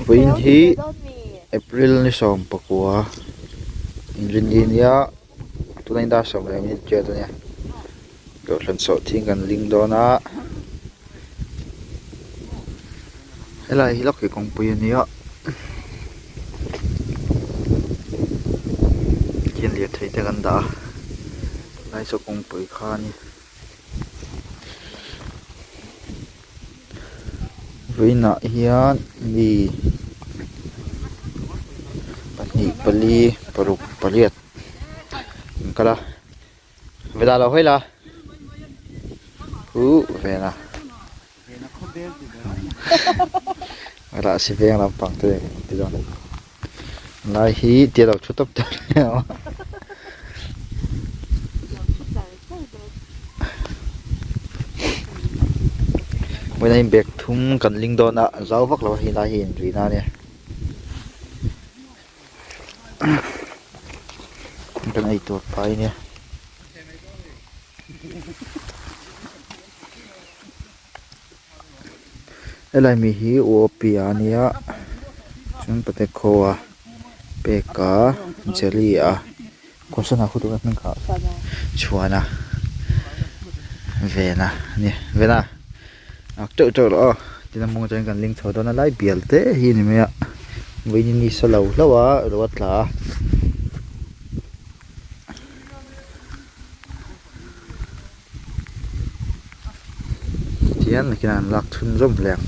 Vawiin hi April ni 19 inrinni ania tunah hian dar 10 minute vel ania kohhran sawhthing kan ling dawn a helai hi lawk hi kawngpui ania khian lirthei te kan dah a helai saw kawngpui kha a ni. Vawiinah hian mi pahnih pali paruk pariat an kal a vela lo hawi la huh vela vela si veng lampang te an ti dawn lai hi tia lo thu tawp tawp hle ang. Vawiin ah hian bag thum kan ling dawn a zau vak lo a hei lai hi inrih na ania kan ei tur phai ania. Helai mi hi U_O_P a nia chuan patekhaw a peka jelly a kawsana khu tuna hming kha chhuana vena a ni vena ak teuh teuh rawh aw tin a mawng atangin kan ling chho dawn a lai bial te hi a ni mai a vawiin ni sa lo hlauh a ro a tla a. Tihian nakinah an lak chhunzawm hle ang.